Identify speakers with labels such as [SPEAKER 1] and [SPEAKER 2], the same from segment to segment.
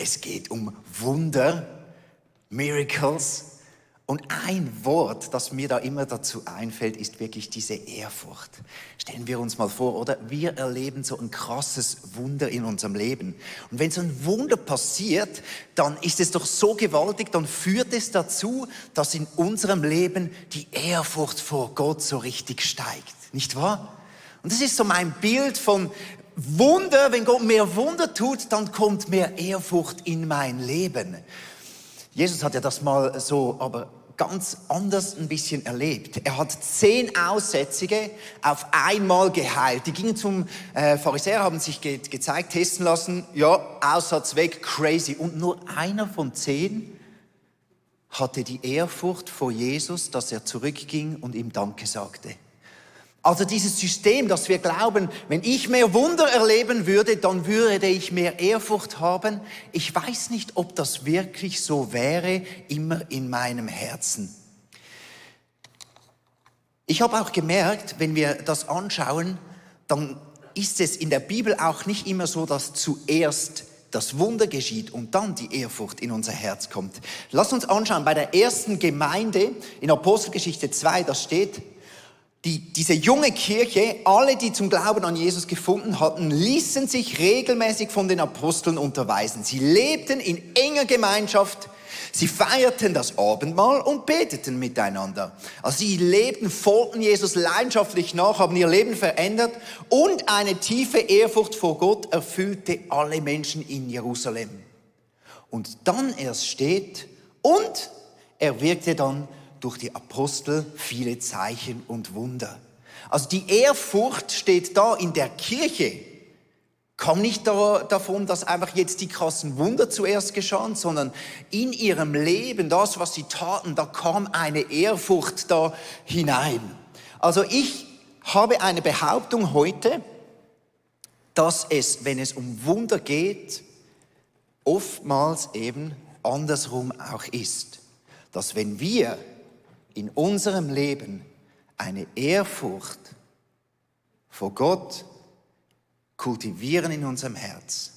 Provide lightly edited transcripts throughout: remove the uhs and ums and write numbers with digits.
[SPEAKER 1] Es geht um Wunder, Miracles. Und ein Wort, das mir da immer dazu einfällt, ist wirklich diese Ehrfurcht. Stellen wir uns mal vor, oder? Wir erleben so ein krasses Wunder in unserem Leben. Und wenn so ein Wunder passiert, dann ist es doch so gewaltig, dann führt es dazu, dass in unserem Leben die Ehrfurcht vor Gott so richtig steigt. Nicht wahr? Und das ist so mein Bild von Wunder. Wenn Gott mehr Wunder tut, dann kommt mehr Ehrfurcht in mein Leben. Jesus hat ja das mal so, aber ganz anders ein bisschen erlebt. Er hat 10 Aussätzige auf einmal geheilt. Die gingen zum Pharisäer, haben sich gezeigt, testen lassen. Ja, Aussatz weg, crazy. Und nur einer von 10 hatte die Ehrfurcht vor Jesus, dass er zurückging und ihm Danke sagte. Also dieses System, dass wir glauben, wenn ich mehr Wunder erleben würde, dann würde ich mehr Ehrfurcht haben. Ich weiß nicht, ob das wirklich so wäre, immer in meinem Herzen. Ich habe auch gemerkt, wenn wir das anschauen, dann ist es in der Bibel auch nicht immer so, dass zuerst das Wunder geschieht und dann die Ehrfurcht in unser Herz kommt. Lass uns anschauen, bei der ersten Gemeinde in Apostelgeschichte 2, da steht, diese junge Kirche, alle, die zum Glauben an Jesus gefunden hatten, ließen sich regelmäßig von den Aposteln unterweisen. Sie lebten in enger Gemeinschaft, sie feierten das Abendmahl und beteten miteinander. Also sie lebten, folgten Jesus leidenschaftlich nach, haben ihr Leben verändert und eine tiefe Ehrfurcht vor Gott erfüllte alle Menschen in Jerusalem. Und dann erst steht, und er wirkte dann durch die Apostel viele Zeichen und Wunder. Also die Ehrfurcht steht da in der Kirche. Kam nicht davon, dass einfach jetzt die krassen Wunder zuerst geschahen, sondern in ihrem Leben, das, was sie taten, da kam eine Ehrfurcht da hinein. Also ich habe eine Behauptung heute, dass es, wenn es um Wunder geht, oftmals eben andersrum auch ist. Dass wenn wir in unserem Leben eine Ehrfurcht vor Gott kultivieren in unserem Herz,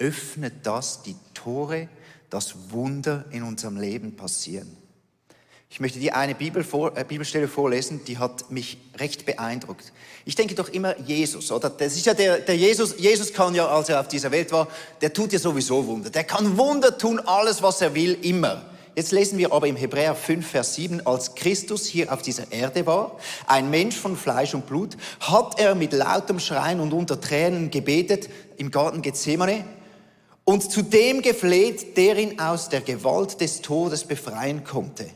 [SPEAKER 1] öffnet das die Tore, dass Wunder in unserem Leben passieren. Ich möchte dir eine Bibelstelle vorlesen, die hat mich recht beeindruckt. Ich denke doch immer Jesus, oder? Das ist ja der Jesus. Jesus kann ja, als er auf dieser Welt war, der tut ja sowieso Wunder. Der kann Wunder tun, alles was er will, immer. Jetzt lesen wir aber im Hebräer 5, Vers 7, als Christus hier auf dieser Erde war, ein Mensch von Fleisch und Blut, hat er mit lautem Schreien und unter Tränen gebetet im Garten Gethsemane und zu dem gefleht, der ihn aus der Gewalt des Todes befreien konnte.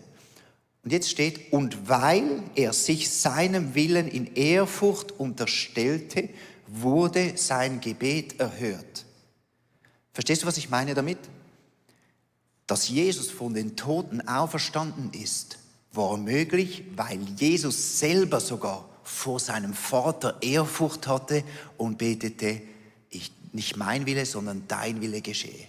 [SPEAKER 1] Und jetzt steht, und weil er sich seinem Willen in Ehrfurcht unterstellte, wurde sein Gebet erhört. Verstehst du, was ich meine damit? Dass Jesus von den Toten auferstanden ist, war möglich, weil Jesus selber sogar vor seinem Vater Ehrfurcht hatte und betete, nicht mein Wille, sondern dein Wille geschehe.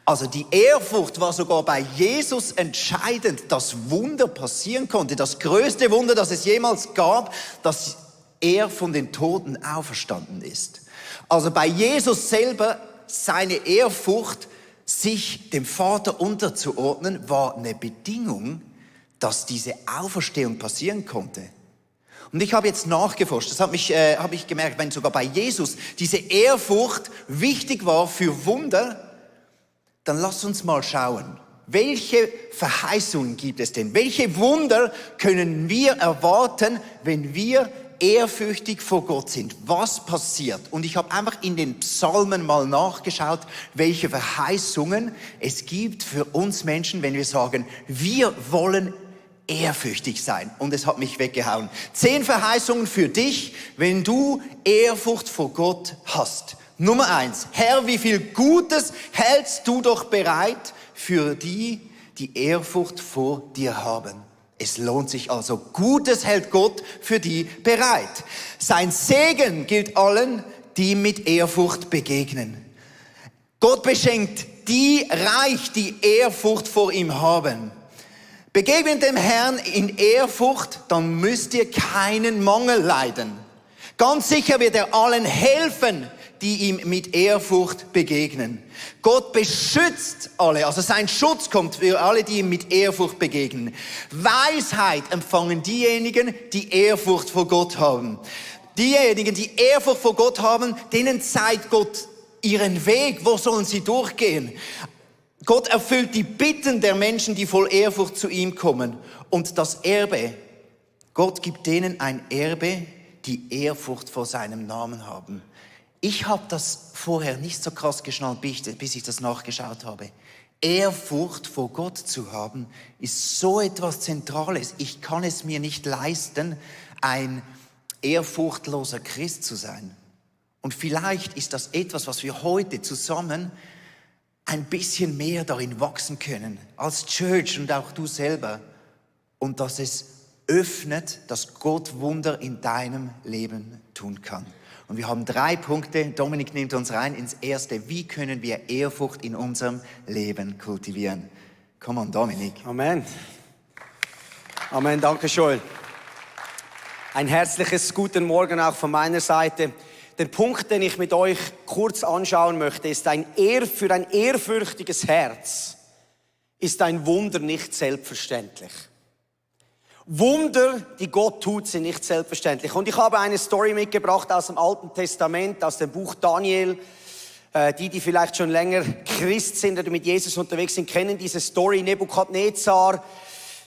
[SPEAKER 1] Also die Ehrfurcht war sogar bei Jesus entscheidend, dass Wunder passieren konnte. Das größte Wunder, das es jemals gab, dass er von den Toten auferstanden ist. Also bei Jesus selber, seine Ehrfurcht, sich dem Vater unterzuordnen, war eine Bedingung, dass diese Auferstehung passieren konnte. Und ich habe jetzt nachgeforscht, das habe ich gemerkt, wenn sogar bei Jesus diese Ehrfurcht wichtig war für Wunder, dann lass uns mal schauen, welche Verheißungen gibt es denn? Welche Wunder können wir erwarten, wenn wir ehrfürchtig vor Gott sind? Was passiert? Und ich habe einfach in den Psalmen mal nachgeschaut, welche Verheißungen es gibt für uns Menschen, wenn wir sagen, wir wollen ehrfürchtig sein. Und es hat mich weggehauen. 10 Verheißungen für dich, wenn du Ehrfurcht vor Gott hast. Nummer 1. Herr, wie viel Gutes hältst du doch bereit für die, die Ehrfurcht vor dir haben. Es lohnt sich also. Gutes hält Gott für die bereit. Sein Segen gilt allen, die mit Ehrfurcht begegnen. Gott beschenkt die reich, die Ehrfurcht vor ihm haben. Begegnet dem Herrn in Ehrfurcht, dann müsst ihr keinen Mangel leiden. Ganz sicher wird er allen helfen, die ihm mit Ehrfurcht begegnen. Gott beschützt alle, also sein Schutz kommt für alle, die ihm mit Ehrfurcht begegnen. Weisheit empfangen diejenigen, die Ehrfurcht vor Gott haben. Diejenigen, die Ehrfurcht vor Gott haben, denen zeigt Gott ihren Weg. Wo sollen sie durchgehen? Gott erfüllt die Bitten der Menschen, die voll Ehrfurcht zu ihm kommen. Und das Erbe, Gott gibt denen ein Erbe, die Ehrfurcht vor seinem Namen haben. Ich habe das vorher nicht so krass geschnallt, bis ich das nachgeschaut habe. Ehrfurcht vor Gott zu haben, ist so etwas Zentrales. Ich kann es mir nicht leisten, ein ehrfurchtloser Christ zu sein. Und vielleicht ist das etwas, was wir heute zusammen ein bisschen mehr darin wachsen können, als Church und auch du selber. Und dass es öffnet, dass Gott Wunder in deinem Leben tun kann. Und wir haben 3 Punkte. Dominik nimmt uns rein ins erste. Wie können wir Ehrfurcht in unserem Leben kultivieren? Come on, Dominik.
[SPEAKER 2] Amen. Amen, danke Joel. Ein herzliches guten Morgen auch von meiner Seite. Der Punkt, den ich mit euch kurz anschauen möchte, ist für ein ehrfürchtiges Herz ist ein Wunder nicht selbstverständlich. Wunder, die Gott tut, sind nicht selbstverständlich. Und ich habe eine Story mitgebracht aus dem Alten Testament, aus dem Buch Daniel. Die vielleicht schon länger Christ sind oder mit Jesus unterwegs sind, kennen diese Story. Nebukadnezar,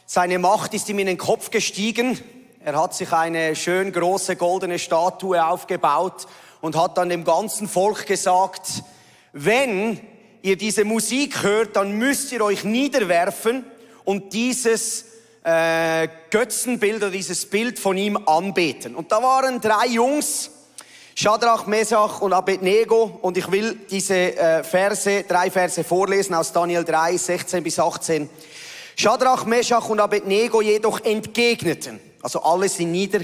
[SPEAKER 2] seine Macht ist ihm in den Kopf gestiegen. Er hat sich eine schön große goldene Statue aufgebaut und hat dann dem ganzen Volk gesagt, wenn ihr diese Musik hört, dann müsst ihr euch niederwerfen und dieses Götzenbild oder dieses Bild von ihm anbeten. Und da waren 3 Jungs, Schadrach, Mesach und Abednego, und ich will diese 3 Verse vorlesen aus Daniel 3, 16 bis 18. Schadrach, Mesach und Abednego jedoch entgegneten, also alle sind nieder,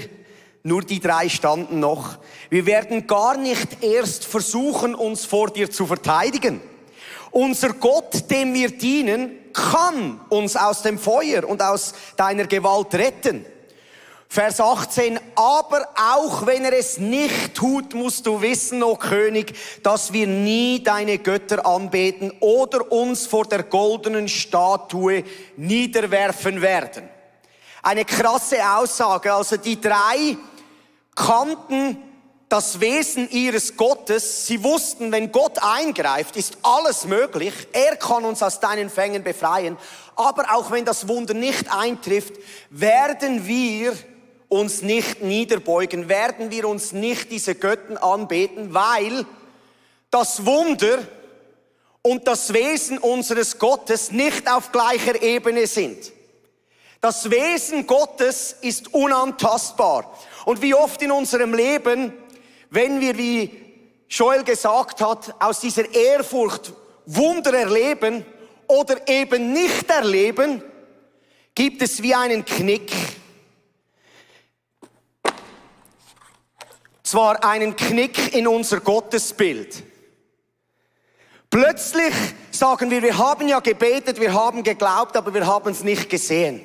[SPEAKER 2] nur die 3 standen noch. Wir werden gar nicht erst versuchen, uns vor dir zu verteidigen. Unser Gott, dem wir dienen, kann uns aus dem Feuer und aus deiner Gewalt retten. Vers 18, aber auch wenn er es nicht tut, musst du wissen, o König, dass wir nie deine Götter anbeten oder uns vor der goldenen Statue niederwerfen werden. Eine krasse Aussage, also die 3 kannten das Wesen ihres Gottes. Sie wussten, wenn Gott eingreift, ist alles möglich. Er kann uns aus deinen Fängen befreien. Aber auch wenn das Wunder nicht eintrifft, werden wir uns nicht niederbeugen, werden wir uns nicht diese Götter anbeten, weil das Wunder und das Wesen unseres Gottes nicht auf gleicher Ebene sind. Das Wesen Gottes ist unantastbar. Und wie oft in unserem Leben, wenn wir, wie Joel gesagt hat, aus dieser Ehrfurcht Wunder erleben oder eben nicht erleben, gibt es wie einen Knick. Zwar einen Knick in unser Gottesbild. Plötzlich sagen wir haben ja gebetet, wir haben geglaubt, aber wir haben es nicht gesehen.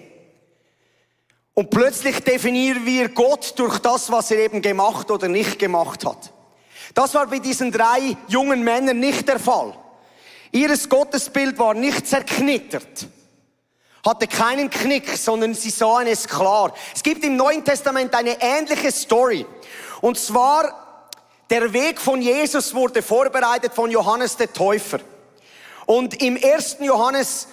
[SPEAKER 2] Und plötzlich definieren wir Gott durch das, was er eben gemacht oder nicht gemacht hat. Das war bei diesen 3 jungen Männern nicht der Fall. Ihres Gottesbild war nicht zerknittert, hatte keinen Knick, sondern sie sahen es klar. Es gibt im Neuen Testament eine ähnliche Story. Und zwar, der Weg von Jesus wurde vorbereitet von Johannes der Täufer. Und im 1. Johannes,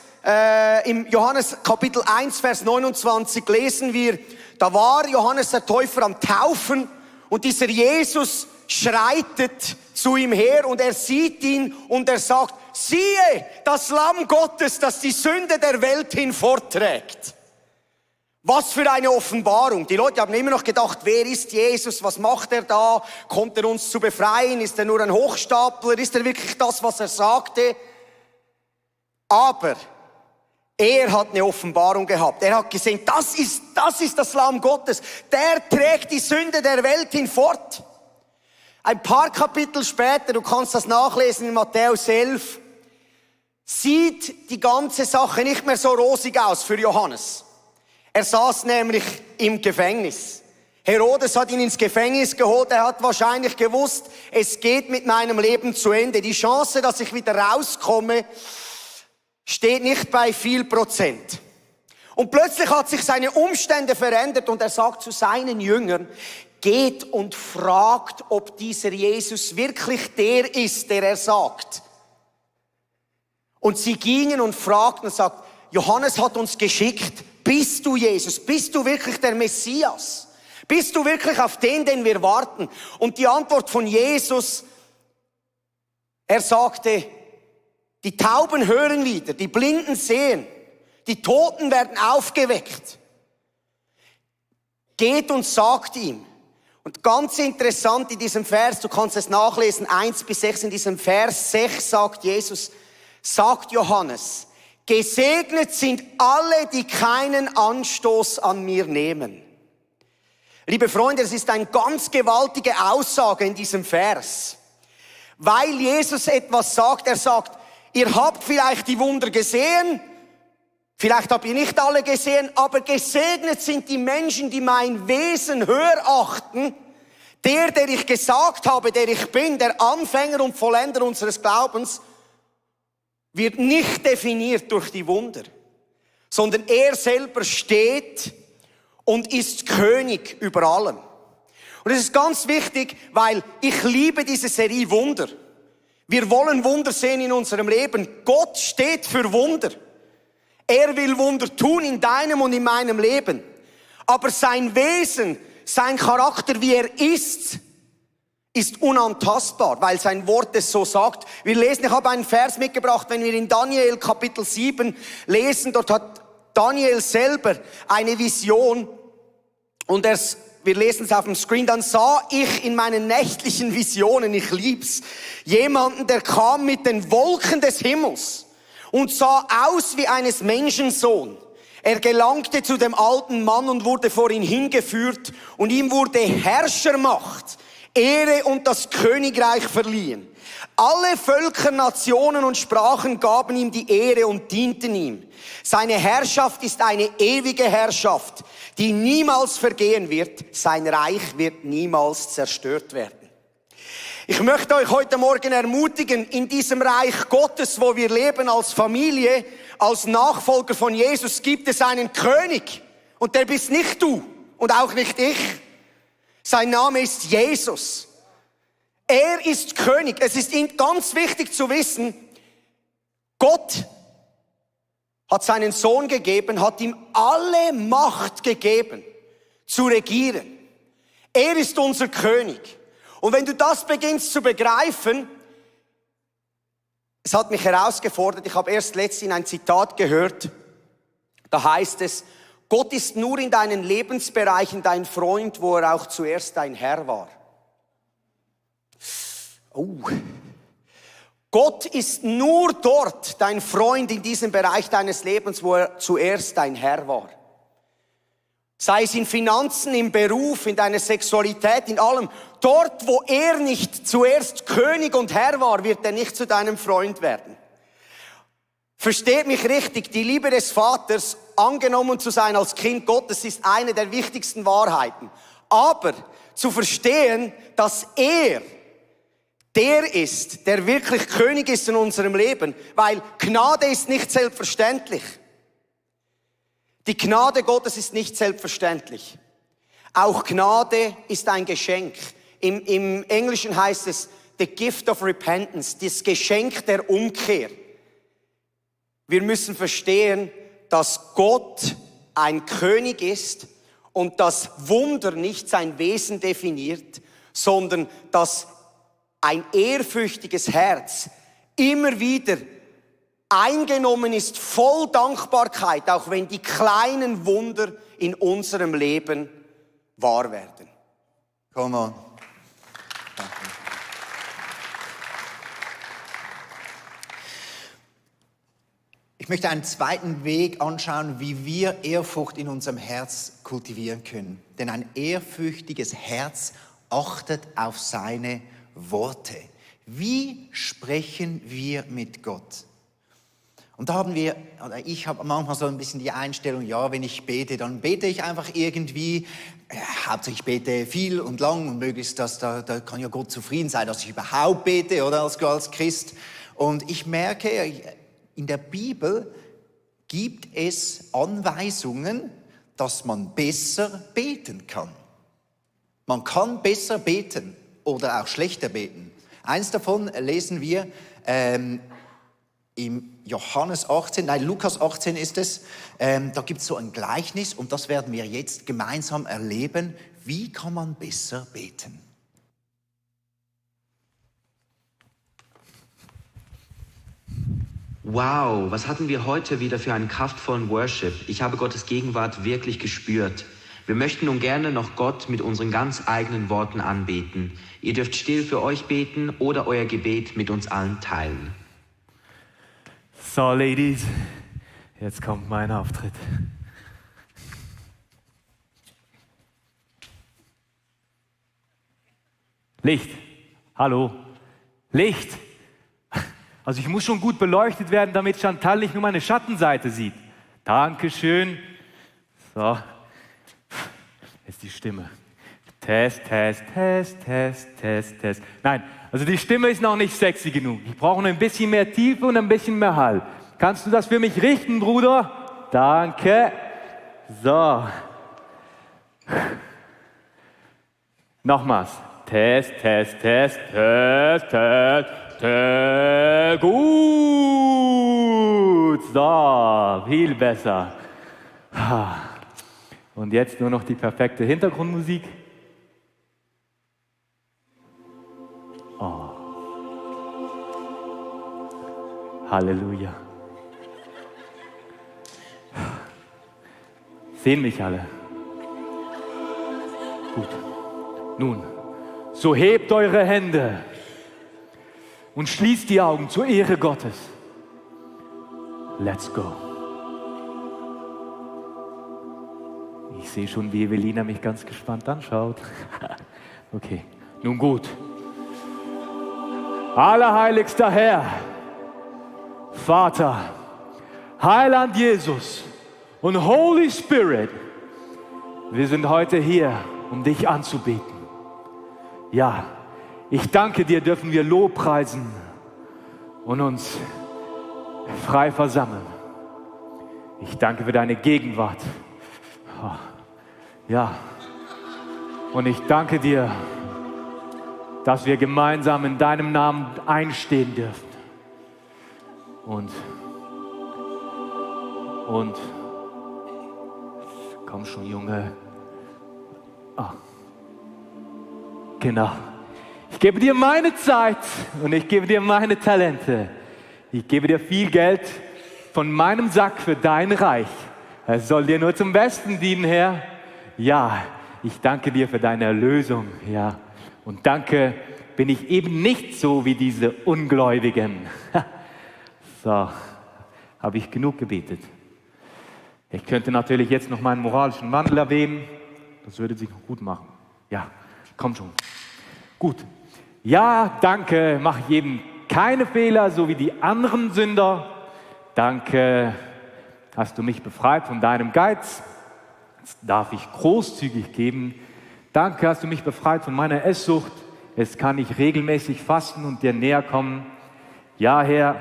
[SPEAKER 2] im Johannes Kapitel 1, Vers 29 lesen wir, da war Johannes der Täufer am Taufen und dieser Jesus schreitet zu ihm her und er sieht ihn und er sagt, siehe, das Lamm Gottes, das die Sünde der Welt hinfortträgt. Was für eine Offenbarung. Die Leute haben immer noch gedacht, wer ist Jesus, was macht er da, kommt er uns zu befreien, ist er nur ein Hochstapler, ist er wirklich das, was er sagte? Aber er hat eine Offenbarung gehabt. Er hat gesehen, das ist das Lamm Gottes. Der trägt die Sünde der Welt hinfort. Ein paar Kapitel später, du kannst das nachlesen in Matthäus 11, sieht die ganze Sache nicht mehr so rosig aus für Johannes. Er saß nämlich im Gefängnis. Herodes hat ihn ins Gefängnis geholt. Er hat wahrscheinlich gewusst, es geht mit meinem Leben zu Ende. Die Chance, dass ich wieder rauskomme, steht nicht bei viel Prozent. Und plötzlich hat sich seine Umstände verändert und er sagt zu seinen Jüngern, geht und fragt, ob dieser Jesus wirklich der ist, der er sagt. Und sie gingen und fragten und sagten, Johannes hat uns geschickt, bist du Jesus? Bist du wirklich der Messias? Bist du wirklich auf den wir warten? Und die Antwort von Jesus, er sagte, die Tauben hören wieder, die Blinden sehen, die Toten werden aufgeweckt. Geht und sagt ihm. Und ganz interessant in diesem Vers, du kannst es nachlesen, 1-6, in diesem Vers 6 sagt Jesus, sagt Johannes, gesegnet sind alle, die keinen Anstoß an mir nehmen. Liebe Freunde, das ist eine ganz gewaltige Aussage in diesem Vers. Weil Jesus etwas sagt, er sagt, ihr habt vielleicht die Wunder gesehen, vielleicht habt ihr nicht alle gesehen, aber gesegnet sind die Menschen, die mein Wesen höher achten. Der ich gesagt habe, der ich bin, der Anfänger und Vollender unseres Glaubens, wird nicht definiert durch die Wunder, sondern er selber steht und ist König über allem. Und es ist ganz wichtig, weil ich liebe diese Serie Wunder. Wir wollen Wunder sehen in unserem Leben. Gott steht für Wunder. Er will Wunder tun in deinem und in meinem Leben. Aber sein Wesen, sein Charakter, wie er ist unantastbar, weil sein Wort es so sagt. Wir lesen, ich habe einen Vers mitgebracht, wenn wir in Daniel Kapitel 7 lesen, dort hat Daniel selber eine Vision und wir lesen es auf dem Screen, dann sah ich in meinen nächtlichen Visionen, ich lieb's, jemanden, der kam mit den Wolken des Himmels und sah aus wie eines Menschensohn. Er gelangte zu dem alten Mann und wurde vor ihn hingeführt und ihm wurde Herrschermacht, Ehre und das Königreich verliehen. Alle Völker, Nationen und Sprachen gaben ihm die Ehre und dienten ihm. Seine Herrschaft ist eine ewige Herrschaft, die niemals vergehen wird. Sein Reich wird niemals zerstört werden. Ich möchte euch heute Morgen ermutigen, in diesem Reich Gottes, wo wir leben als Familie, als Nachfolger von Jesus, gibt es einen König. Und der bist nicht du und auch nicht ich. Sein Name ist Jesus. Er ist König. Es ist ganz wichtig zu wissen, Gott hat seinen Sohn gegeben, hat ihm alle Macht gegeben, zu regieren. Er ist unser König. Und wenn du das beginnst zu begreifen, es hat mich herausgefordert, ich habe erst letztens ein Zitat gehört, da heißt es, Gott ist nur in deinen Lebensbereichen dein Freund, wo er auch zuerst dein Herr war. Gott ist nur dort dein Freund in diesem Bereich deines Lebens, wo er zuerst dein Herr war. Sei es in Finanzen, im Beruf, in deiner Sexualität, in allem. Dort, wo er nicht zuerst König und Herr war, wird er nicht zu deinem Freund werden. Versteht mich richtig, die Liebe des Vaters, angenommen zu sein als Kind Gottes, ist eine der wichtigsten Wahrheiten. Aber zu verstehen, dass er der ist, der wirklich König ist in unserem Leben, weil Gnade ist nicht selbstverständlich. Die Gnade Gottes ist nicht selbstverständlich. Auch Gnade ist ein Geschenk. Im Englischen heißt es the gift of repentance, das Geschenk der Umkehr. Wir müssen verstehen, dass Gott ein König ist und das Wunder nicht sein Wesen definiert, sondern dass ein ehrfürchtiges Herz immer wieder eingenommen ist, voll Dankbarkeit, auch wenn die kleinen Wunder in unserem Leben wahr werden.
[SPEAKER 1] Come on. Ich möchte einen zweiten Weg anschauen, wie wir Ehrfurcht in unserem Herz kultivieren können. Denn ein ehrfürchtiges Herz achtet auf seine Worte. Wie sprechen wir mit Gott? Und da ich habe manchmal so ein bisschen die Einstellung, ja, wenn ich bete, dann bete ich einfach irgendwie. Hauptsächlich bete viel und lang und möglichst, da kann ja Gott zufrieden sein, dass ich überhaupt bete, oder als Christ. Und ich merke, in der Bibel gibt es Anweisungen, dass man besser beten kann. Man kann besser beten oder auch schlechter beten. Eins davon lesen wir im Lukas 18 ist es. Da gibt es so ein Gleichnis und das werden wir jetzt gemeinsam erleben. Wie kann man besser beten?
[SPEAKER 3] Wow, was hatten wir heute wieder für einen kraftvollen Worship? Ich habe Gottes Gegenwart wirklich gespürt. Wir möchten nun gerne noch Gott mit unseren ganz eigenen Worten anbeten. Ihr dürft still für euch beten oder euer Gebet mit uns allen teilen.
[SPEAKER 4] So, Ladies, jetzt kommt mein Auftritt. Licht. Hallo. Licht. Also ich muss schon gut beleuchtet werden, damit Chantal nicht nur meine Schattenseite sieht. Dankeschön. So. Jetzt die Stimme. Test, Test, Test, Test, Test, Test. Nein, also die Stimme ist noch nicht sexy genug. Ich brauche noch ein bisschen mehr Tiefe und ein bisschen mehr Hall. Kannst du das für mich richten, Bruder? Danke. So. Nochmals. Test, Test, Test, Test, Test, Test. Gut. So, viel besser. Und jetzt nur noch die perfekte Hintergrundmusik. Oh. Halleluja. Sehen mich alle? Gut. Nun, so hebt eure Hände und schließt die Augen zur Ehre Gottes. Let's go. Ich sehe schon, wie Evelina mich ganz gespannt anschaut. Okay, nun gut. Allerheiligster Herr, Vater, Heiland Jesus und Holy Spirit, wir sind heute hier, um dich anzubeten. Ja, ich danke dir, dürfen wir Lobpreisen und uns frei versammeln. Ich danke für deine Gegenwart. Ja, und ich danke dir, dass wir gemeinsam in deinem Namen einstehen dürfen. Und komm schon, Junge. Genau. Ich gebe dir meine Zeit und ich gebe dir meine Talente. Ich gebe dir viel Geld von meinem Sack für dein Reich. Es soll dir nur zum Besten dienen, Herr. Ja, ich danke dir für deine Erlösung, ja. Und danke, bin ich eben nicht so wie diese Ungläubigen. So, habe ich genug gebetet. Ich könnte natürlich jetzt noch meinen moralischen Wandel erwähnen. Das würde sich noch gut machen. Ja, komm schon. Gut. Ja, danke, mach jedem keine Fehler, so wie die anderen Sünder. Danke, hast du mich befreit von deinem Geiz. Jetzt darf ich großzügig geben. Danke, hast du mich befreit von meiner Esssucht. Jetzt kann ich regelmäßig fasten und dir näher kommen. Ja, Herr,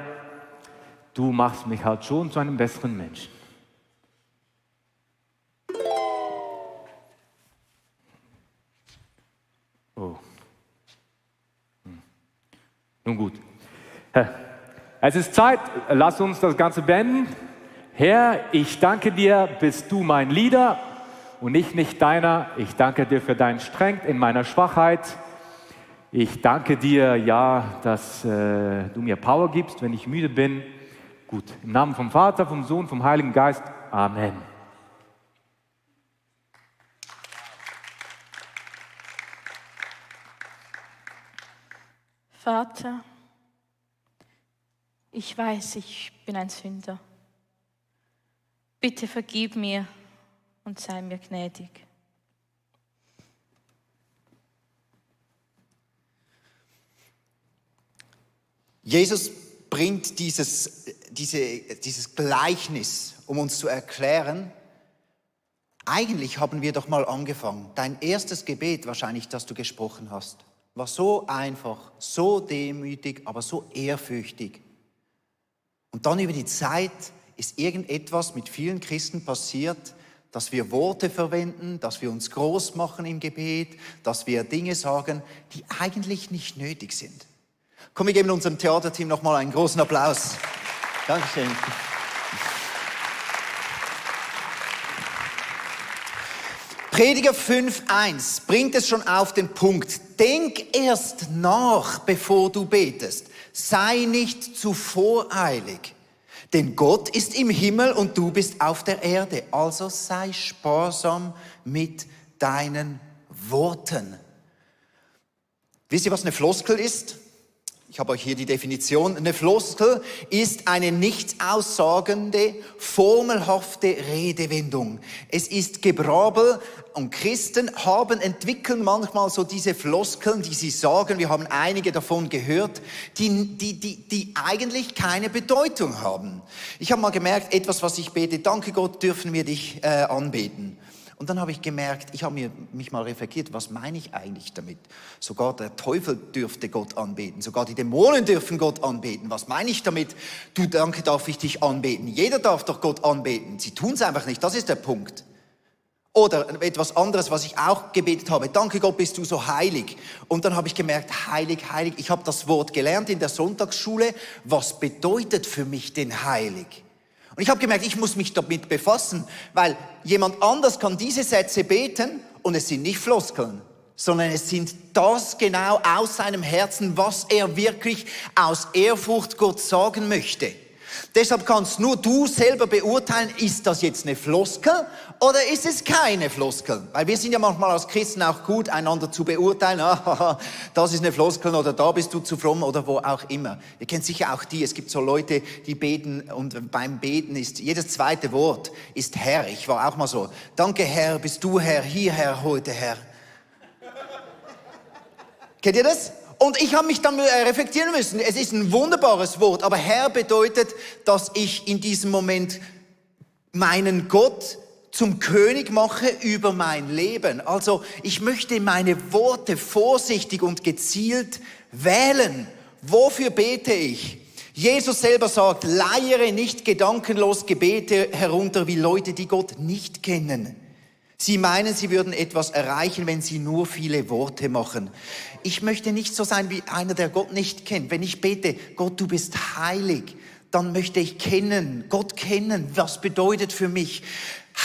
[SPEAKER 4] du machst mich halt schon zu einem besseren Menschen. Oh. Nun gut. Es ist Zeit, lass uns das Ganze beenden. Herr, ich danke dir, bist du mein Leader und ich nicht deiner. Ich danke dir für deinen Strength in meiner Schwachheit. Ich danke dir, ja, dass du mir Power gibst, wenn ich müde bin. Gut, im Namen vom Vater, vom Sohn, vom Heiligen Geist. Amen.
[SPEAKER 5] Vater, ich weiß, ich bin ein Sünder. Bitte vergib mir und sei mir gnädig.
[SPEAKER 1] Jesus bringt dieses dieses Gleichnis, um uns zu erklären, eigentlich haben wir doch mal angefangen. Dein erstes Gebet wahrscheinlich, das du gesprochen hast, war so einfach, so demütig, aber so ehrfürchtig. Und dann über die Zeit ist irgendetwas mit vielen Christen passiert, dass wir Worte verwenden, dass wir uns groß machen im Gebet, dass wir Dinge sagen, die eigentlich nicht nötig sind. Komm, wir geben unserem Theaterteam nochmal einen großen Applaus. Dankeschön. Prediger 5,1 bringt es schon auf den Punkt. Denk erst nach, bevor du betest. Sei nicht zu voreilig. Denn Gott ist im Himmel und du bist auf der Erde. Also sei sparsam mit deinen Worten. Wisst ihr, was eine Floskel ist? Ich habe euch hier die Definition. Eine Floskel ist eine nichts aussagende, formelhafte Redewendung. Es ist Gebrabbel und Christen entwickeln manchmal so diese Floskeln, die sie sagen, wir haben einige davon gehört, die eigentlich keine Bedeutung haben. Ich habe mal gemerkt, etwas, was ich bete, danke Gott, dürfen wir dich anbeten. Und dann habe ich gemerkt, ich habe mich mal reflektiert, was meine ich eigentlich damit? Sogar der Teufel dürfte Gott anbeten, sogar die Dämonen dürfen Gott anbeten. Was meine ich damit? Du, danke, darf ich dich anbeten. Jeder darf doch Gott anbeten. Sie tun es einfach nicht, das ist der Punkt. Oder etwas anderes, was ich auch gebetet habe. Danke Gott, bist du so heilig. Und dann habe ich gemerkt, heilig, heilig. Ich habe das Wort gelernt in der Sonntagsschule. Was bedeutet für mich denn heilig? Und ich habe gemerkt, ich muss mich damit befassen, weil jemand anders kann diese Sätze beten und es sind nicht Floskeln, sondern es sind das genau aus seinem Herzen, was er wirklich aus Ehrfurcht Gott sagen möchte. Deshalb kannst nur du selber beurteilen, ist das jetzt eine Floskel oder ist es keine Floskel? Weil wir sind ja manchmal als Christen auch gut, einander zu beurteilen. Das ist eine Floskel oder da bist du zu fromm oder wo auch immer. Ihr kennt sicher auch es gibt so Leute, die beten und beim Beten ist jedes zweite Wort ist Herr. Ich war auch mal so. Danke Herr, bist du Herr, hierher heute Herr. Kennt ihr das? Und ich habe mich dann reflektieren müssen. Es ist ein wunderbares Wort, aber Herr bedeutet, dass ich in diesem Moment meinen Gott zum König mache über mein Leben. Also ich möchte meine Worte vorsichtig und gezielt wählen. Wofür bete ich? Jesus selber sagt, leiere nicht gedankenlos Gebete herunter wie Leute, die Gott nicht kennen. Sie meinen, sie würden etwas erreichen, wenn sie nur viele Worte machen. Ich möchte nicht so sein wie einer, der Gott nicht kennt. Wenn ich bete, Gott, du bist heilig, dann möchte ich Gott kennen. Was bedeutet für mich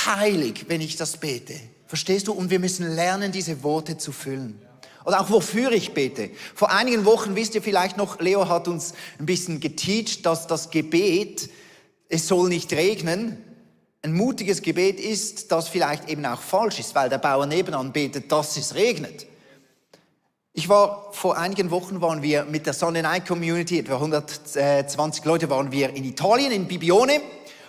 [SPEAKER 1] heilig, wenn ich das bete? Verstehst du? Und wir müssen lernen, diese Worte zu füllen. Oder auch wofür ich bete. Vor einigen Wochen, wisst ihr vielleicht noch, Leo hat uns ein bisschen geteacht, dass das Gebet, es soll nicht regnen, ein mutiges Gebet ist, das vielleicht eben auch falsch ist, weil der Bauer nebenan betet, dass es regnet. Vor einigen Wochen waren wir mit der Sunday Night Community, etwa 120 Leute waren wir in Italien, in Bibione,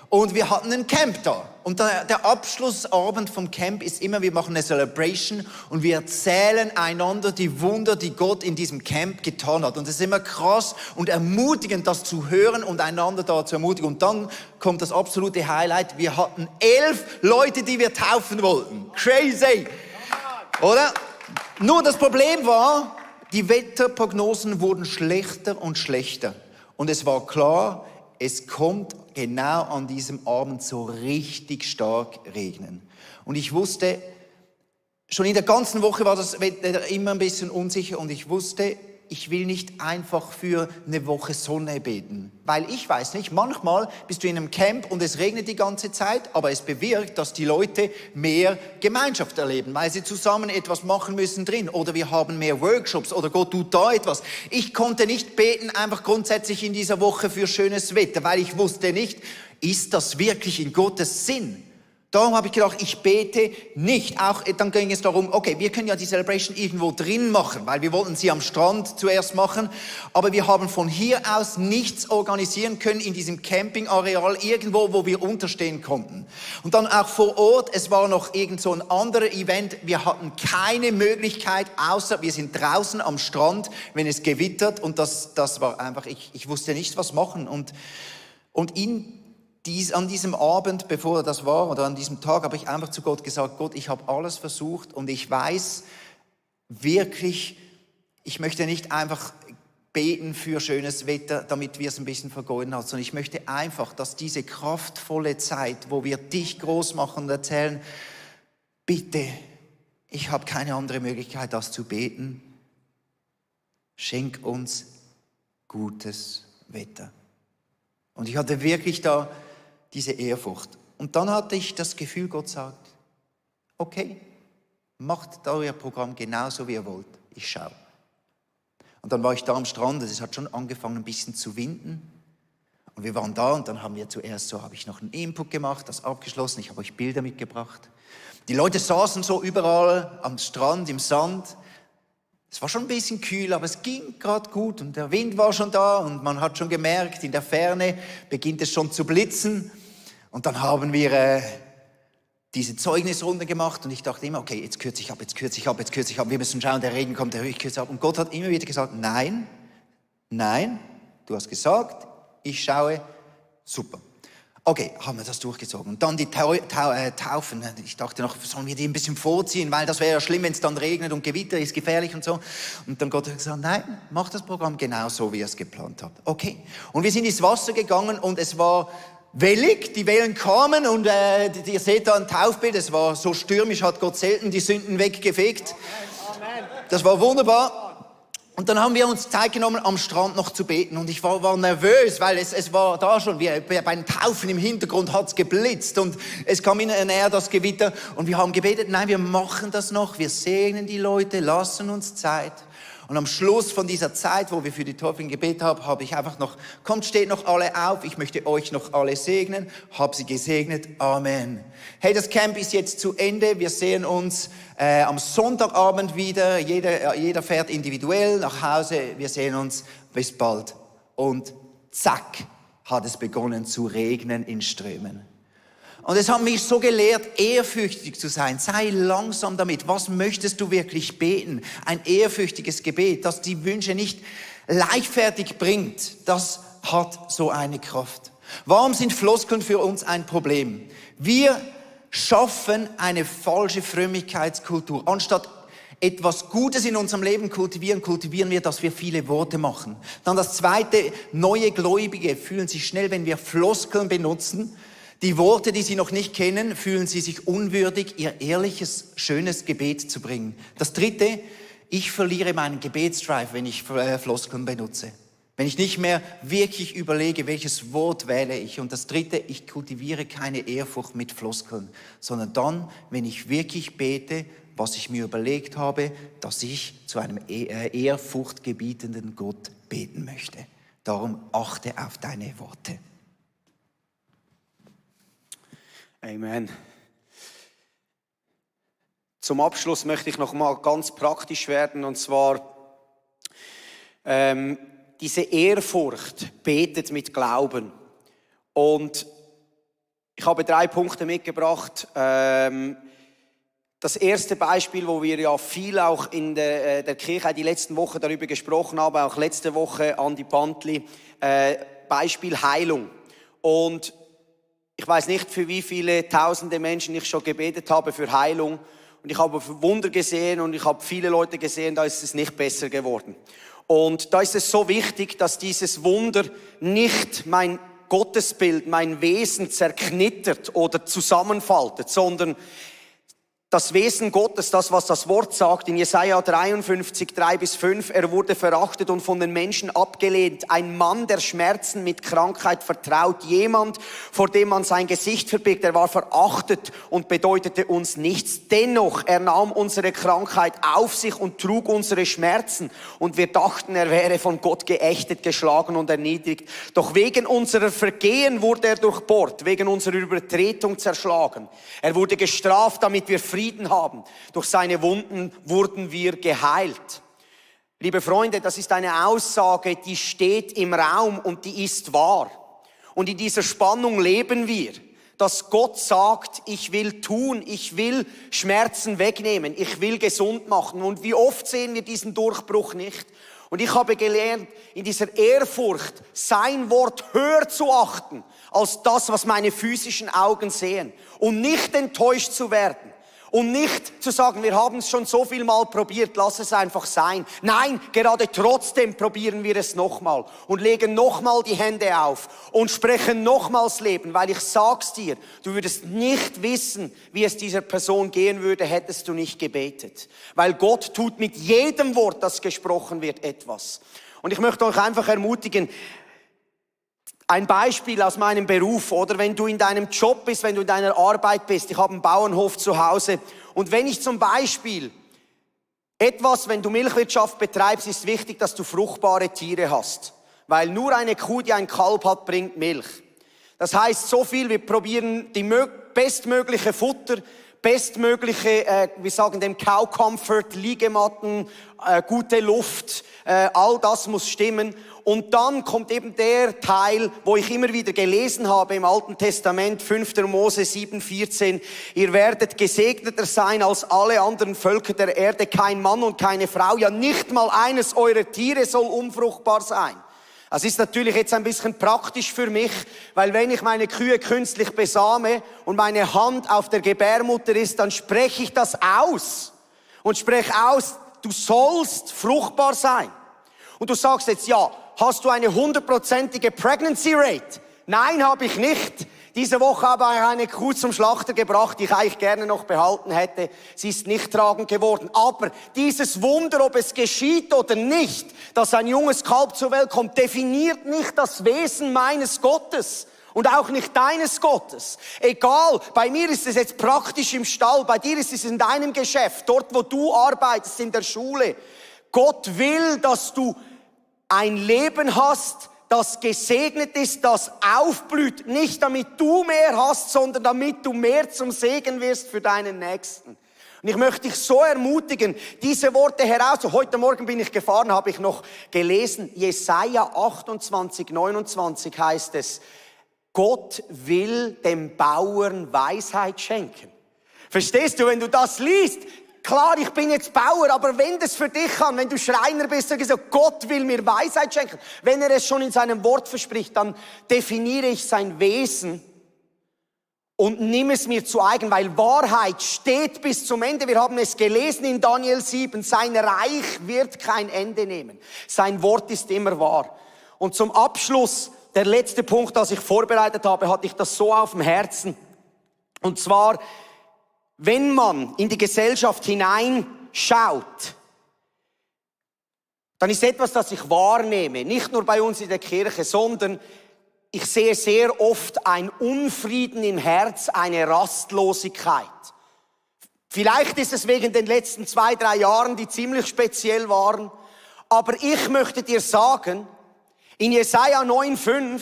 [SPEAKER 1] und wir hatten ein Camp da. Und der Abschlussabend vom Camp ist immer, wir machen eine Celebration und wir erzählen einander die Wunder, die Gott in diesem Camp getan hat. Und es ist immer krass und ermutigend, das zu hören und einander da zu ermutigen. Und dann kommt das absolute Highlight. Wir hatten 11 Leute, die wir taufen wollten. Crazy! Oder? Nur das Problem war, die Wetterprognosen wurden schlechter und schlechter. Und es war klar, es kommt genau an diesem Abend so richtig stark regnen. Und ich wusste, schon in der ganzen Woche war das Wetter immer ein bisschen unsicher und ich wusste, ich will nicht einfach für eine Woche Sonne beten. Weil ich weiß nicht, manchmal bist du in einem Camp und es regnet die ganze Zeit, aber es bewirkt, dass die Leute mehr Gemeinschaft erleben, weil sie zusammen etwas machen müssen drin. Oder wir haben mehr Workshops oder Gott tut da etwas. Ich konnte nicht beten einfach grundsätzlich in dieser Woche für schönes Wetter, weil ich wusste nicht, ist das wirklich in Gottes Sinn? Darum habe ich gedacht, ich bete nicht. Auch dann ging es darum, okay, wir können ja die Celebration irgendwo drin machen, weil wir wollten sie am Strand zuerst machen. Aber wir haben von hier aus nichts organisieren können in diesem Campingareal irgendwo, wo wir unterstehen konnten. Und dann auch vor Ort, es war noch irgend so ein anderer Event. Wir hatten keine Möglichkeit, außer wir sind draußen am Strand, wenn es gewittert. Und das war einfach, ich wusste nicht, was machen. Und Und an diesem Abend, bevor das war, oder an diesem Tag, habe ich einfach zu Gott gesagt, Gott, ich habe alles versucht und ich weiß wirklich, ich möchte nicht einfach beten für schönes Wetter, damit wir es ein bisschen vergeuden haben, sondern ich möchte einfach, dass diese kraftvolle Zeit, wo wir dich groß machen und erzählen, bitte, ich habe keine andere Möglichkeit, als zu beten, schenk uns gutes Wetter. Und ich hatte wirklich da diese Ehrfurcht. Und dann hatte ich das Gefühl, Gott sagt, okay, macht da euer Programm genauso, wie ihr wollt. Ich schaue. Und dann war ich da am Strand, es hat schon angefangen ein bisschen zu winden. Und wir waren da und dann haben wir zuerst habe ich noch einen Input gemacht, das abgeschlossen, ich habe euch Bilder mitgebracht. Die Leute saßen so überall am Strand, im Sand. Es war schon ein bisschen kühl, aber es ging gerade gut und der Wind war schon da und man hat schon gemerkt, in der Ferne beginnt es schon zu blitzen. Und dann haben wir diese Zeugnisrunde gemacht und ich dachte immer, okay, jetzt kürze ich ab, wir müssen schauen, der Regen kommt, ich kürze ab. Und Gott hat immer wieder gesagt, nein, du hast gesagt, ich schaue, super. Okay, haben wir das durchgezogen. Und dann die Taufen. Ich dachte noch, sollen wir die ein bisschen vorziehen, weil das wäre ja schlimm, wenn es dann regnet und Gewitter ist gefährlich und so. Und dann Gott hat gesagt, nein, mach das Programm genau so, wie ihr es geplant habt. Okay. Und wir sind ins Wasser gegangen und es war wellig, die Wellen kamen und ihr seht da ein Taufbild, es war so stürmisch, hat Gott selten die Sünden weggefegt. Das war wunderbar. Und dann haben wir uns Zeit genommen, am Strand noch zu beten. Und ich war nervös, weil es war da schon, bei den Taufen im Hintergrund hat's geblitzt. Und es kam immer näher das Gewitter. Und wir haben gebetet, nein, wir machen das noch. Wir segnen die Leute, lassen uns Zeit. Und am Schluss von dieser Zeit, wo wir für die Täufling gebetet haben, habe ich einfach noch, kommt, steht noch alle auf, ich möchte euch noch alle segnen, habe sie gesegnet, Amen. Hey, das Camp ist jetzt zu Ende, wir sehen uns am Sonntagabend wieder, jeder fährt individuell nach Hause, wir sehen uns, bis bald. Und zack, hat es begonnen zu regnen in Strömen. Und es hat mich so gelehrt, ehrfürchtig zu sein. Sei langsam damit. Was möchtest du wirklich beten? Ein ehrfürchtiges Gebet, das die Wünsche nicht leichtfertig bringt, das hat so eine Kraft. Warum sind Floskeln für uns ein Problem? Wir schaffen eine falsche Frömmigkeitskultur. Anstatt etwas Gutes in unserem Leben kultivieren wir, dass wir viele Worte machen. Dann das Zweite, neue Gläubige fühlen sich schnell, wenn wir Floskeln benutzen, die Worte, die sie noch nicht kennen, fühlen sie sich unwürdig, ihr ehrliches, schönes Gebet zu bringen. Das Dritte, ich verliere meinen Gebetsdrive, wenn ich Floskeln benutze. Wenn ich nicht mehr wirklich überlege, welches Wort wähle ich. Und das Dritte, ich kultiviere keine Ehrfurcht mit Floskeln, sondern dann, wenn ich wirklich bete, was ich mir überlegt habe, dass ich zu einem ehrfurchtgebietenden Gott beten möchte. Darum achte auf deine Worte.
[SPEAKER 2] Amen. Zum Abschluss möchte ich noch mal ganz praktisch werden, und zwar diese Ehrfurcht betet mit Glauben. Und ich habe 3 Punkte mitgebracht. Das erste Beispiel, wo wir ja viel auch in der Kirche die letzten Wochen darüber gesprochen haben, auch letzte Woche Andi Bantli, Beispiel Heilung. Und ich weiß nicht, für wie viele tausende Menschen ich schon gebetet habe für Heilung. Und ich habe Wunder gesehen und ich habe viele Leute gesehen, da ist es nicht besser geworden. Und da ist es so wichtig, dass dieses Wunder nicht mein Gottesbild, mein Wesen zerknittert oder zusammenfaltet, sondern das Wesen Gottes, das, was das Wort sagt, in Jesaja 53, 3-5, er wurde verachtet und von den Menschen abgelehnt. Ein Mann, der Schmerzen mit Krankheit vertraut. Jemand, vor dem man sein Gesicht verbirgt. Er war verachtet und bedeutete uns nichts. Dennoch, er nahm unsere Krankheit auf sich und trug unsere Schmerzen. Und wir dachten, er wäre von Gott geächtet, geschlagen und erniedrigt. Doch wegen unserer Vergehen wurde er durchbohrt, wegen unserer Übertretung zerschlagen. Er wurde gestraft, damit wir Frieden haben. Durch seine Wunden wurden wir geheilt. Liebe Freunde, das ist eine Aussage, die steht im Raum und die ist wahr. Und in dieser Spannung leben wir, dass Gott sagt, ich will tun, ich will Schmerzen wegnehmen, ich will gesund machen. Und wie oft sehen wir diesen Durchbruch nicht? Und ich habe gelernt, in dieser Ehrfurcht sein Wort höher zu achten, als das, was meine physischen Augen sehen. Und nicht enttäuscht zu werden. Und nicht zu sagen, wir haben es schon so viel Mal probiert, lass es einfach sein. Nein, gerade trotzdem probieren wir es nochmal und legen nochmal die Hände auf und sprechen nochmals Leben, weil ich sag's dir, du würdest nicht wissen, wie es dieser Person gehen würde, hättest du nicht gebetet. Weil Gott tut mit jedem Wort, das gesprochen wird, etwas. Und ich möchte euch einfach ermutigen, ein Beispiel aus meinem Beruf, oder wenn du in deinem Job bist, wenn du in deiner Arbeit bist. Ich habe einen Bauernhof zu Hause. Und wenn ich zum Beispiel wenn du Milchwirtschaft betreibst, ist wichtig, dass du fruchtbare Tiere hast. Weil nur eine Kuh, die ein Kalb hat, bringt Milch. Das heißt so viel, wir probieren die bestmögliche Futter, bestmögliche, wir sagen dem Cow Comfort, Liegematten, gute Luft, all das muss stimmen. Und dann kommt eben der Teil, wo ich immer wieder gelesen habe im Alten Testament, 5. Mose 7,14. Ihr werdet gesegneter sein als alle anderen Völker der Erde. Kein Mann und keine Frau, ja nicht mal eines eurer Tiere soll unfruchtbar sein. Das ist natürlich jetzt ein bisschen praktisch für mich, weil wenn ich meine Kühe künstlich besame und meine Hand auf der Gebärmutter ist, dann spreche ich das aus. Und spreche aus, du sollst fruchtbar sein. Und du sagst jetzt, ja, hast du eine 100%ige Pregnancy Rate? Nein, habe ich nicht. Diese Woche habe ich eine Kuh zum Schlachter gebracht, die ich eigentlich gerne noch behalten hätte. Sie ist nicht tragend geworden. Aber dieses Wunder, ob es geschieht oder nicht, dass ein junges Kalb zur Welt kommt, definiert nicht das Wesen meines Gottes. Und auch nicht deines Gottes. Egal, bei mir ist es jetzt praktisch im Stall, bei dir ist es in deinem Geschäft, dort wo du arbeitest, in der Schule. Gott will, dass du ein Leben hast, das gesegnet ist, das aufblüht, nicht damit du mehr hast, sondern damit du mehr zum Segen wirst für deinen Nächsten. Und ich möchte dich so ermutigen, diese Worte heraus. Heute Morgen bin ich gefahren, habe ich noch gelesen, Jesaja 28, 29 heißt es, Gott will dem Bauern Weisheit schenken. Verstehst du, wenn du das liest? Klar, ich bin jetzt Bauer, aber wenn das für dich kann, wenn du Schreiner bist, dann gesagt, Gott will mir Weisheit schenken. Wenn er es schon in seinem Wort verspricht, dann definiere ich sein Wesen und nimm es mir zu eigen, weil Wahrheit steht bis zum Ende. Wir haben es gelesen in Daniel 7, sein Reich wird kein Ende nehmen. Sein Wort ist immer wahr. Und zum Abschluss, der letzte Punkt, das ich vorbereitet habe, hatte ich das so auf dem Herzen. Und zwar, wenn man in die Gesellschaft hineinschaut, dann ist etwas, das ich wahrnehme, nicht nur bei uns in der Kirche, sondern ich sehe sehr oft ein Unfrieden im Herz, eine Rastlosigkeit. Vielleicht ist es wegen den letzten 2-3 Jahren, die ziemlich speziell waren, aber ich möchte dir sagen, in Jesaja 9,5,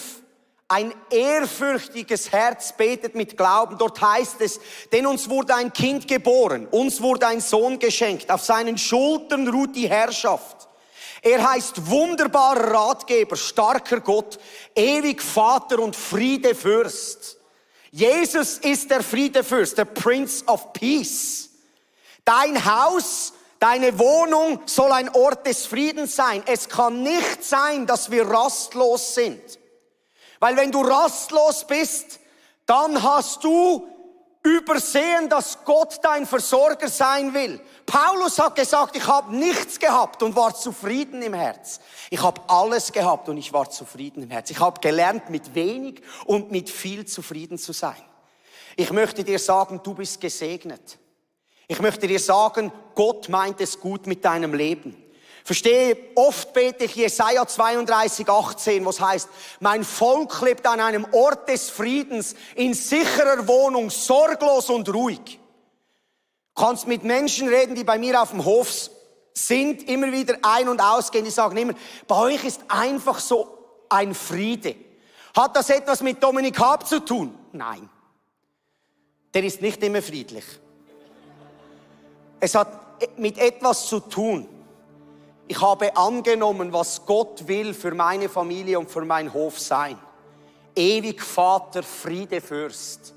[SPEAKER 2] ein ehrfürchtiges Herz betet mit Glauben. Dort heißt es, denn uns wurde ein Kind geboren, uns wurde ein Sohn geschenkt, auf seinen Schultern ruht die Herrschaft. Er heißt wunderbarer Ratgeber, starker Gott, ewig Vater und Friedefürst. Jesus ist der Friedefürst, der Prince of Peace. Dein Haus, deine Wohnung soll ein Ort des Friedens sein. Es kann nicht sein, dass wir rastlos sind. Weil wenn du rastlos bist, dann hast du übersehen, dass Gott dein Versorger sein will. Paulus hat gesagt, ich habe nichts gehabt und war zufrieden im Herz. Ich habe alles gehabt und ich war zufrieden im Herz. Ich habe gelernt, mit wenig und mit viel zufrieden zu sein. Ich möchte dir sagen, du bist gesegnet. Ich möchte dir sagen, Gott meint es gut mit deinem Leben. Verstehe, oft bete ich Jesaja 32, 18, was heißt, mein Volk lebt an einem Ort des Friedens, in sicherer Wohnung, sorglos und ruhig. Du kannst mit Menschen reden, die bei mir auf dem Hof sind, immer wieder ein- und ausgehen, die sagen immer, bei euch ist einfach so ein Friede. Hat das etwas mit Dominik Haab zu tun? Nein. Der ist nicht immer friedlich. Es hat mit etwas zu tun. Ich habe angenommen, was Gott will für meine Familie und für meinen Hof sein. Ewig Vater, Friedefürst.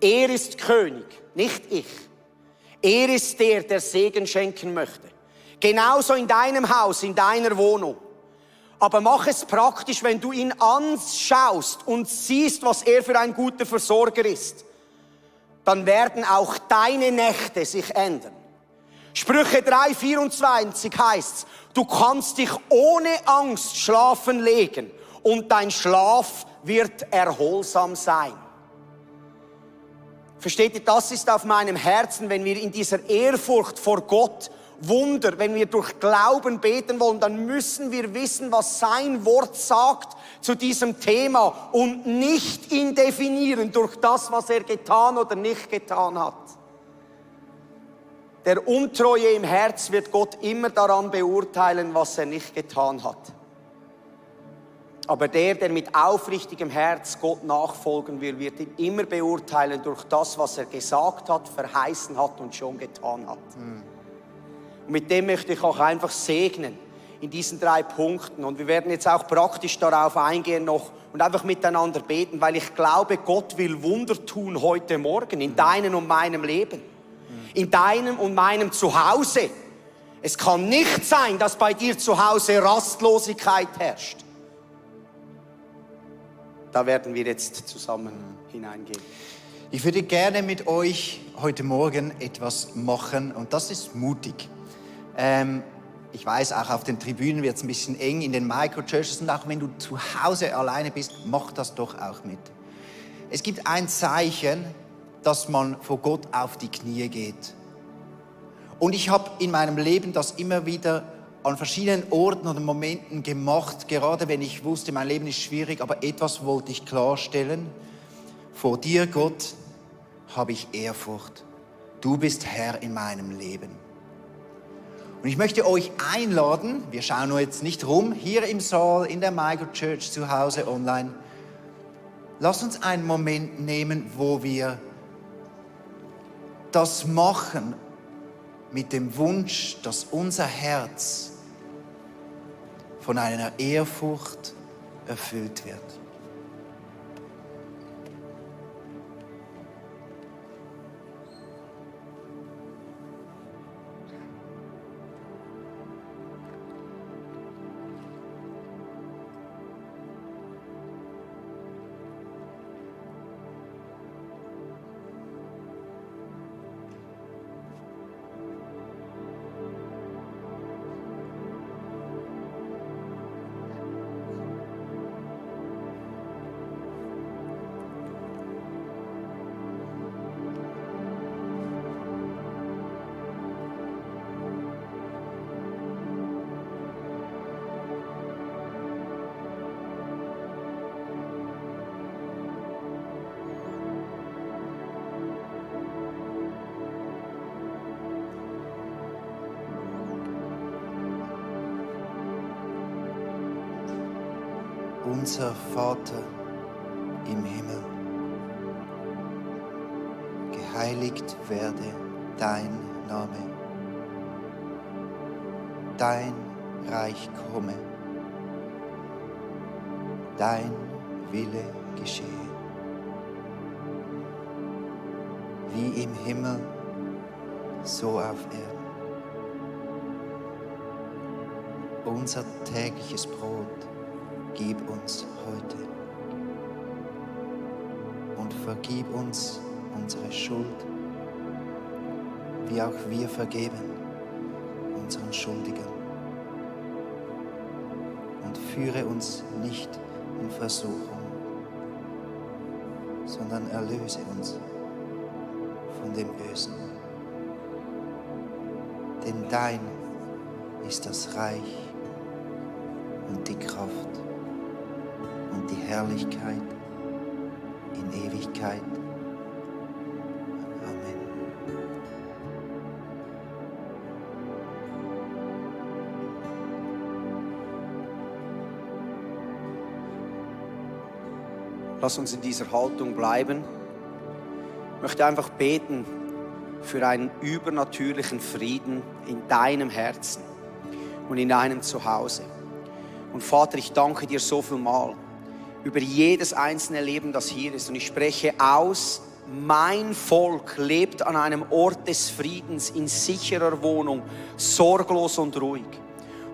[SPEAKER 2] Er ist König, nicht ich. Er ist der, der Segen schenken möchte. Genauso in deinem Haus, in deiner Wohnung. Aber mach es praktisch, wenn du ihn anschaust und siehst, was er für ein guter Versorger ist. Dann werden auch deine Nächte sich ändern. Sprüche 3,24 heißt's, du kannst dich ohne Angst schlafen legen und dein Schlaf wird erholsam sein. Versteht ihr, das ist auf meinem Herzen, wenn wir in dieser Ehrfurcht vor Gott Wunder, wenn wir durch Glauben beten wollen, dann müssen wir wissen, was sein Wort sagt zu diesem Thema und nicht ihn definieren durch das, was er getan oder nicht getan hat. Der Untreue im Herz wird Gott immer daran beurteilen, was er nicht getan hat. Aber der mit aufrichtigem Herz Gott nachfolgen will, wird ihn immer beurteilen durch das, was er gesagt hat, verheißen hat und schon getan hat. Und mit dem möchte ich auch einfach segnen in diesen 3 Punkten. Und wir werden jetzt auch praktisch darauf eingehen noch und einfach miteinander beten, weil ich glaube, Gott will Wunder tun heute Morgen in deinem und meinem Leben. In deinem und meinem Zuhause. Es kann nicht sein, dass bei dir zu Hause Rastlosigkeit herrscht. Da werden wir jetzt zusammen hineingehen.
[SPEAKER 1] Ich würde gerne mit euch heute Morgen etwas machen und das ist mutig. Ich weiß, auch auf den Tribünen wird es ein bisschen eng in den Microchurches und auch wenn du zu Hause alleine bist, mach das doch auch mit. Es gibt ein Zeichen, dass man vor Gott auf die Knie geht. Und ich habe in meinem Leben das immer wieder an verschiedenen Orten oder Momenten gemacht, gerade wenn ich wusste, mein Leben ist schwierig, aber etwas wollte ich klarstellen. Vor dir, Gott, habe ich Ehrfurcht. Du bist Herr in meinem Leben. Und ich möchte euch einladen, wir schauen nur jetzt nicht rum, hier im Saal, in der Microchurch, zu Hause, online. Lasst uns einen Moment nehmen, wo wir das machen mit dem Wunsch, dass unser Herz von einer Ehrfurcht erfüllt wird. Unser Vater im Himmel, geheiligt werde dein Name, dein Reich komme, dein Wille geschehe, wie im Himmel, so auf Erden. Unser tägliches Brot gib uns heute und vergib uns unsere Schuld, wie auch wir vergeben unseren Schuldigern. Und führe uns nicht in Versuchung, sondern erlöse uns von dem Bösen. Denn dein ist das Reich und die Kraft und die Herrlichkeit in Ewigkeit. Amen.
[SPEAKER 2] Lass uns in dieser Haltung bleiben. Ich möchte einfach beten für einen übernatürlichen Frieden in deinem Herzen und in deinem Zuhause. Und Vater, ich danke dir so viel mal über jedes einzelne Leben, das hier ist. Und ich spreche aus mein Volk lebt an einem Ort des Friedens, in sicherer Wohnung, sorglos und ruhig.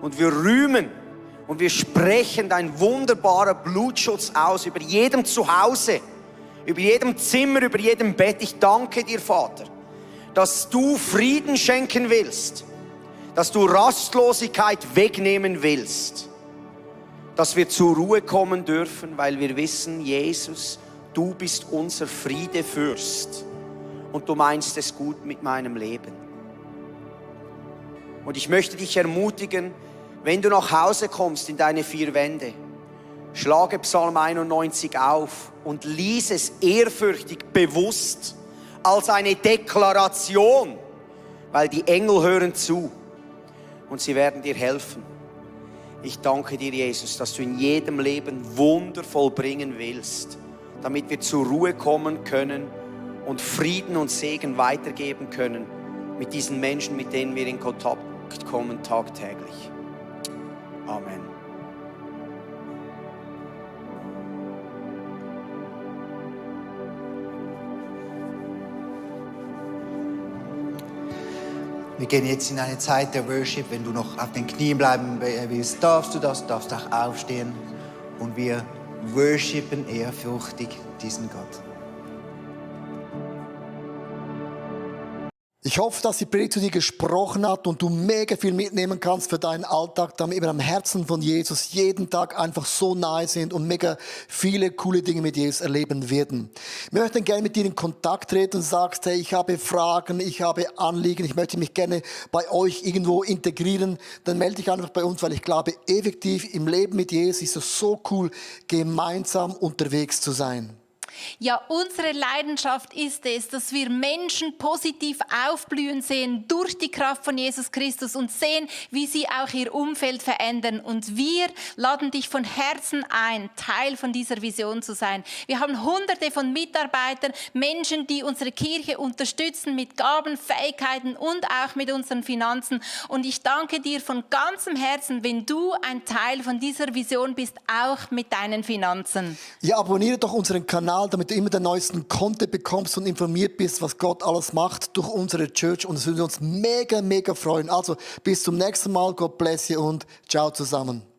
[SPEAKER 2] Und wir rühmen und wir sprechen dein wunderbarer Blutschutz aus über jedem Zuhause, über jedem Zimmer, über jedem Bett. Ich danke dir, Vater, dass du Frieden schenken willst, dass du Rastlosigkeit wegnehmen willst, dass wir zur Ruhe kommen dürfen, weil wir wissen, Jesus, du bist unser Friedefürst und du meinst es gut mit meinem Leben. Und ich möchte dich ermutigen, wenn du nach Hause kommst in deine vier Wände, schlage Psalm 91 auf und lies es ehrfürchtig, bewusst, als eine Deklaration, weil die Engel hören zu und sie werden dir helfen. Ich danke dir, Jesus, dass du in jedem Leben Wunder vollbringen willst, damit wir zur Ruhe kommen können und Frieden und Segen weitergeben können mit diesen Menschen, mit denen wir in Kontakt kommen tagtäglich. Amen.
[SPEAKER 1] Wir gehen jetzt in eine Zeit der Worship. Wenn du noch auf den Knien bleiben willst, darfst du das, darfst auch aufstehen. Und wir worshipen ehrfürchtig diesen Gott.
[SPEAKER 6] Ich hoffe, dass die Predigt zu dir gesprochen hat und du mega viel mitnehmen kannst für deinen Alltag, damit wir am Herzen von Jesus jeden Tag einfach so nahe sind und mega viele coole Dinge mit Jesus erleben werden. Wir möchten gerne mit dir in Kontakt treten und sagst, hey, ich habe Fragen, ich habe Anliegen, ich möchte mich gerne bei euch irgendwo integrieren, dann melde dich einfach bei uns, weil ich glaube, effektiv im Leben mit Jesus ist es so cool, gemeinsam unterwegs zu sein.
[SPEAKER 7] Ja, unsere Leidenschaft ist es, dass wir Menschen positiv aufblühen sehen durch die Kraft von Jesus Christus und sehen, wie sie auch ihr Umfeld verändern. Und wir laden dich von Herzen ein, Teil von dieser Vision zu sein. Wir haben Hunderte von Mitarbeitern, Menschen, die unsere Kirche unterstützen mit Gaben, Fähigkeiten und auch mit unseren Finanzen. Und ich danke dir von ganzem Herzen, wenn du ein Teil von dieser Vision bist, auch mit deinen Finanzen.
[SPEAKER 6] Ja, abonniere doch unseren Kanal, damit du immer den neuesten Content bekommst und informiert bist, was Gott alles macht durch unsere Church. Und es würde uns mega, mega freuen. Also bis zum nächsten Mal. Gott bless you und ciao zusammen.